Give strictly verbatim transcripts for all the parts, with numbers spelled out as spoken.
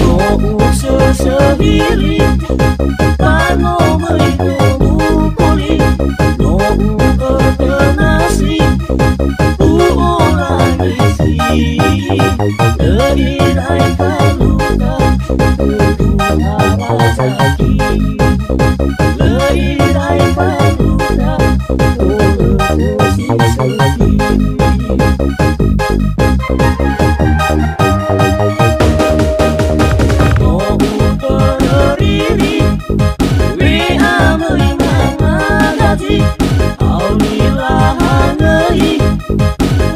No usösö hili, ba no möi tongu koli, no u'ötö nasi, u'orangi si. Lö irai taluka, lö irai taluka. Lö irai faluda, olö si sökhi. No utörö riri, we'amöi mangagazi, auri lahangöi,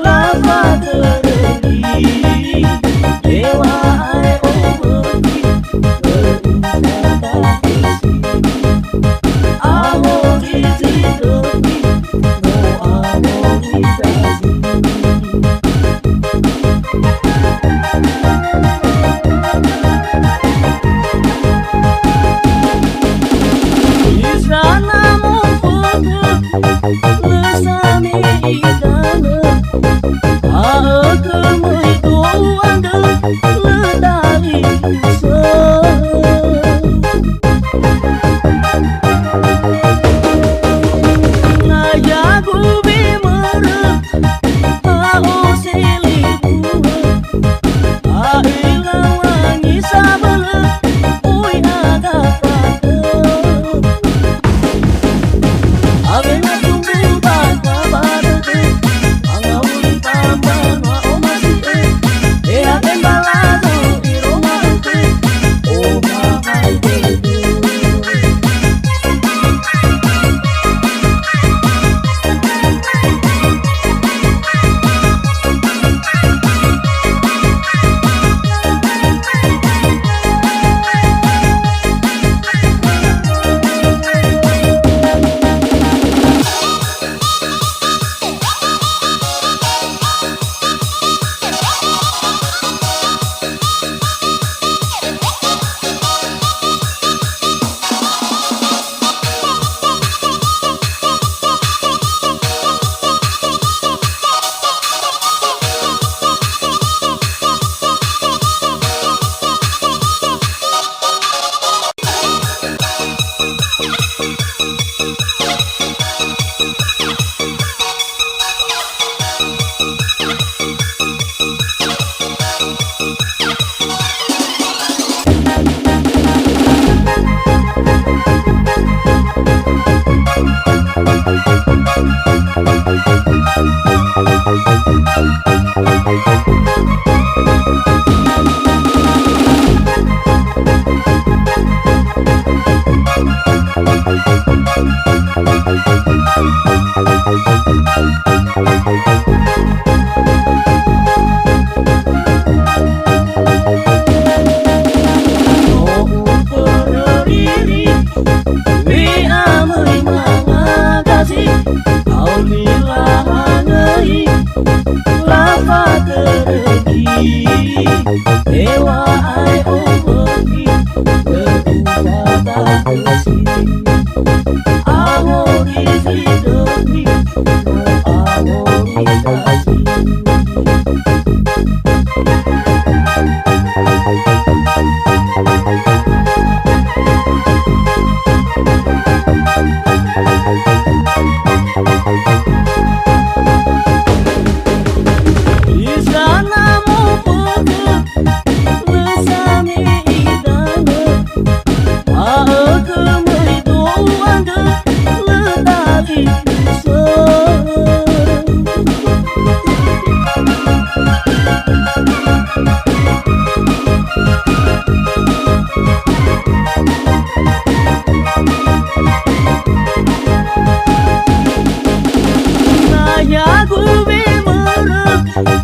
lafatöröi, eŵa'ae omöi. Lö sami'i danö, ha'ögö möi tou andrö, lö dalifusö. Na yagu wemörö, ha'oseli bu'ö, ha'elawangi sabölö, oi aga fa'ö. Awena tumbu bakha ba dödö, angawuli tamba na omasi'ö, eha tembalazo iroma ute, oma hai dödö.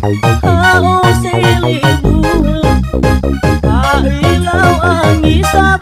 Ha'o selibu, ha'ilau angisa